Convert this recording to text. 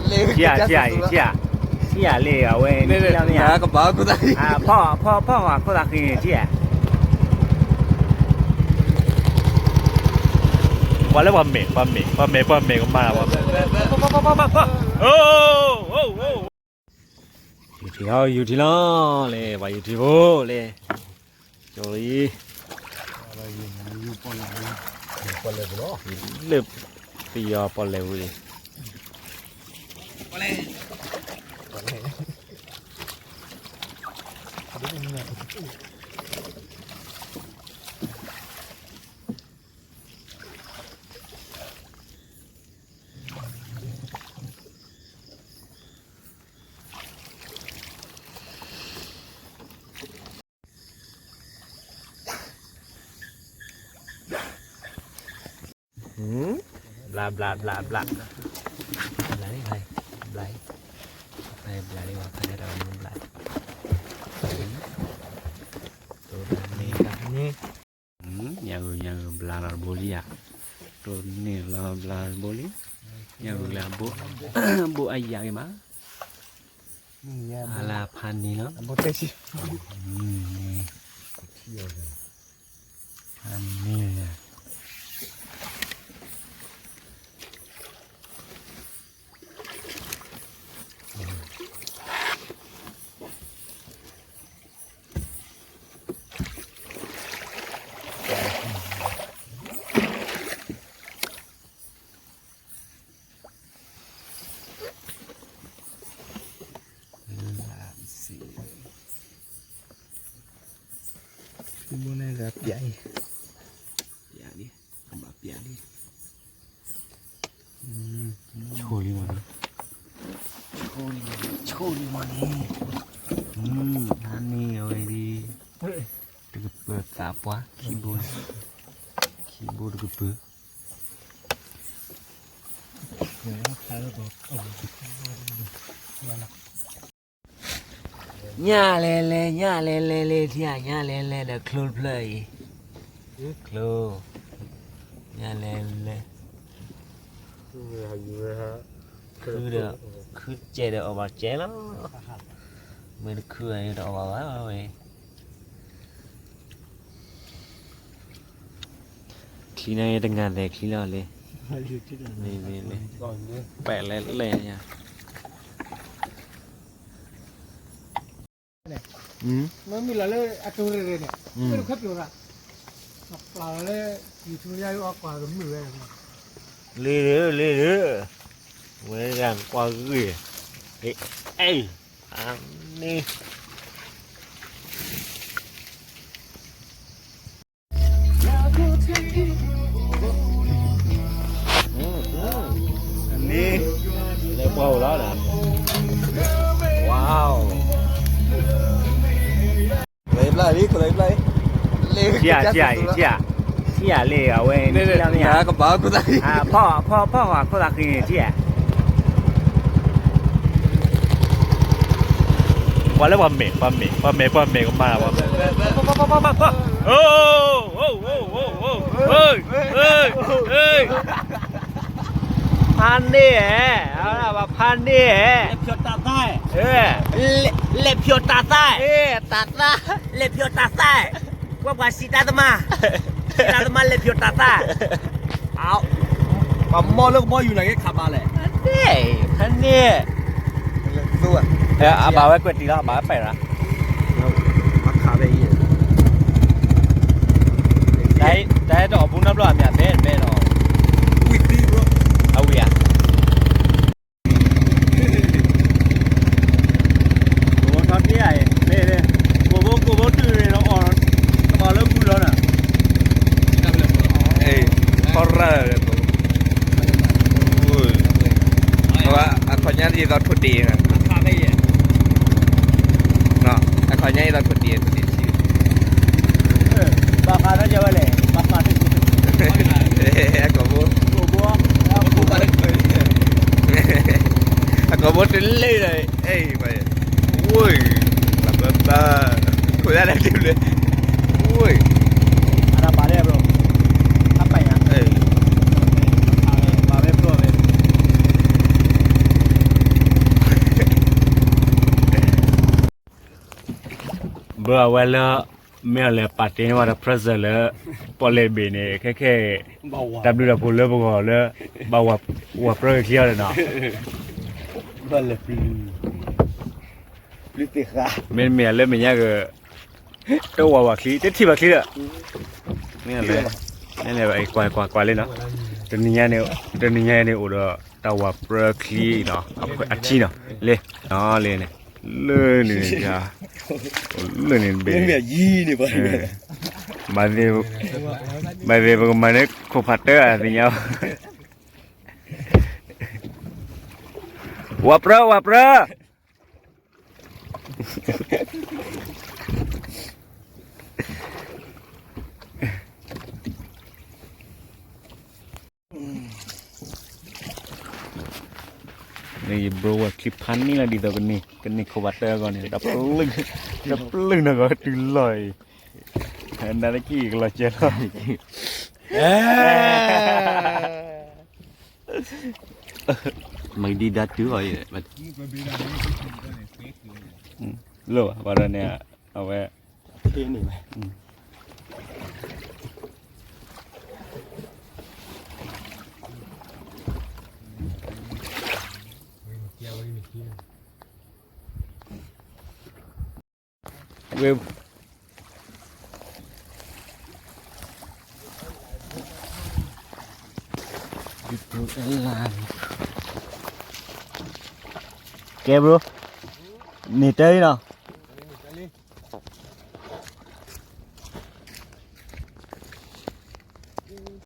ထံၣ်ဧါ, ထံၣ်ဧါ, ထံၣ်ဧါ, ထံၣ်ဧါလံ အဝဲန့ၣ် ထံၣ်လီၤမ့ၢ်ဧါ, ကဘၣ်ကသး, ဖီၣ်, ဖီၣ်, ဖီၣ်ဃာ်ခိၣ်သးဃံန့ၣ် ထံၣ်ဧါ, ပှၤလၢပှၤမဲာ်, ပှၤမဲာ်, ပှၤမဲာ်, ပှၤမဲာ်ကမၤလၢပှၤမဲာ်, ယူၤထံလီၤ, ယူၤထံလီၤ, လဲၤ ပှၤယူၤထံဖိလဲၤ, ကၠီလံ, လၢပယီၤပီၣ်လဲၣ်ပူၤအံၤ, ဘျး ဘျး ဘျး ဘျး, ဘျးလံ, ဘျးလံ, ဘျးလံ, ဘျးလံ, ညၣ်ဂုၤ ညၣ်ဂုၤ ဘျးလီၤတဘိလံဧါ, တိၢ်န့ၢ်လီၤဘျးတဘိလံ, ညၣ်ဂုၤလၢအဘိ, ဘိအယၢ်ဂ့ၤမး, အလၢဖးန့ၢ်လီၤ, ဖးန့ၢ် ဘိန့ၣ်ဂၤပျးအံၤ, ပျးလံ, ကဘၣ်ပျးလံ, ဆိလံမးန့ၣ်, ဆိလံမးန့ၣ်, ဆိလံမးန့ၣ်, ဖးန့ၢ်အဝဲဒၣ်, တကပၢၤသးပှၢ်, ခံဘိ, ခံဘိတကပၢၤ ညၣ်လဲၤလဲၤ ညၣ်လဲၤလဲၤလၢထံဧါ, ညၣ်လဲၤလဲၤဒီးချိတဖျၢၣ်အံၤ, ချိ, ညၣ်လဲၤလဲၤ, ခုဒီး, ခုကဲဒီးအီၣ်ဘၣ်ကဲလီၤ, မ့ၢ်တခုဒီးအီၣ်ဘၣ်ဘၣ်ဝဲ ချံန့ၣ်တငါသဲးချံလီၤလံ, မ့ၢ်မ့ၢ်လံ, ပဲာ်လဲၣ်လဲၣ်ညါ, မ့ၢ်မုၢ်လီၤလၢအတိၢ်ရ့ၣ်ရ့ၣ်န့ၣ်, မ့ၢ်တခွဲးပျိၤရၣ်, ပျၢ်လီၤလၢ ယူၤထူယါအီၣ်ကွၢ်ကမုာ်ဝဲ, လံဒုး လံဒုး, ဝဲဒၣ်ကွၢ်ဂ့ၤ, အဲ, အန့ၣ် လၢပှၤအိၣ်လီၤဒီး, wow, လၢဘျါလံ လၢဘျါလံ, ထံၣ်ဧါ, ထံၣ်ဧါ, ထံၣ်ဧါ, ထံၣ်ဧါလံ အဝဲန့ၣ် ထံၣ်လီၤမ့ၢ်ဧါ, ဖီၣ်, ဖီၣ်, ဖီၣ်ဃာ်ခိၣ်သးဃံန့ၣ် ထံၣ်ဧါ ပှၤလၢပှၤမဲာ်, ပှၤမဲာ်, ပှၤမဲာ်, ပှၤမဲာ်ကမၤလၢပှၤမဲာ်, ဖးန့ၢ်ဧဲ, ဖးန့ၢ်ဧဲ, လဲၤဖျိးတၢ်သၣ်, တၢ်သၣ်, လဲၤဖျိးတၢ်သၣ်, ပှၤပှၤစံးတၢ်သမါ, စံးတၢ်သမါလဲၤဖျိးတၢ်သၣ် ပှၤမီၢ်လၢကဘီယူၤန့ၣ်က့ၤခးဘၣ်လဲၣ်, ဖးန့ၢ်, အဘၣ်ဝဲကွဲးတံၢ်လီၤ အဘၣ်ဝဲပဲာ်ရၣ်, တၢ်ဟဲတအီၣ်ဘူးနီတဘျီ အမ့ၢ်အဘဲတဘဲလီၤ, အဝံၤဧါ ကဘီထီၣ်တ့ၢ်ဧါ, ကိးဘိကိးဘိတုၤန့ၣ်ဒီးအီၣ်, တမၤလၢဂုၢ်လီၤနၤ, ထီၣ်ရၢၢ်, အခီညါယသီထိၣ်တ့ၢ်, အခီညါယသီထိၣ်တ့ၢ်, ဘၣ်ဃးဒီးယဝဲလဲၣ်, ဘၣ်ဃး, အကိာ်ဘိ, အကိာ်ဘိတလၢဒီး, အဲ, ဝိုး, ဘၣ်ဘၣ်ဘၣ်, ခိၣ်ဒၣ်လဲၣ်တဘျီ, ဝိုး, အတၢ်ဘၣ်လဲၣ်ဘျီ, အပၢ်ညါ, ဘၣ်ဝဲဘျီဝဲ, ဘၣ်ဝဲဘျီဝဲ, ဘၣ်ဝဲဘျီဝဲ, ဘၣ်ဝဲဘျီဝဲ, အဝဲလၢ မ့ၢ်အီၤလဲၤပာ်တ့ၢ်န့ၢ်ဝဲဒီး present လၢ ပီၣ်လဲၣ်တဘ့ၣ်န့ၣ် ခဲခဲ တၢ်ဘျုးတၢ်ဖှိၣ်လၢပဂီၢ်လၢ ဘၣ်ဝၤပြၢက့ၤချံအီၤဒီးနီၤ မ့တမ့ၢ်လၢမဲာ်ညါက တဝၤဝၤချံ တထံၣ်ဘၣ်ချံဒီး မ့ၢ်လၢ မ့ၢ်လၢ ကွၢ်ကွၢ်ကွၢ်လံနီၤ တနံၤညါန့ၣ် တနံၤညါန့ၣ်အိၣ်ဒီးတၢ်ဝၤပြၢချံနီၤ အထံနီၤ လၢ လၢန့ၣ် လၢန့ၣ်တဘ့ၣ် မၤသ့ၣ် ပကမၤန့ၢ်ခိၣ်ဖးတၢၢ်အသ့ၣ်ညါ ဝၤပြၢ ဝၤပြၢ န့ၣ်ယဘြိဝဲချံဖးန့ၣ်လီၤ ဒ်သိးကန့ၢ် ကန့ၢ်ခိၣ်ဖးတၢၢ်အဂီၢ်န့ၣ် တပျုၢ်နဂီၢ်တုၤလီၤအံၤ နတကံၢ်ကလီၤစဲလီၤ မၤဒံးဒါတုၤအီၤအံၤ လိၣ်ဘၣ်ဒီးန့ၣ် အဝဲ ဝ့ၢ် ကဲ bro န့ၣ်တၢ်အံၤနီၤ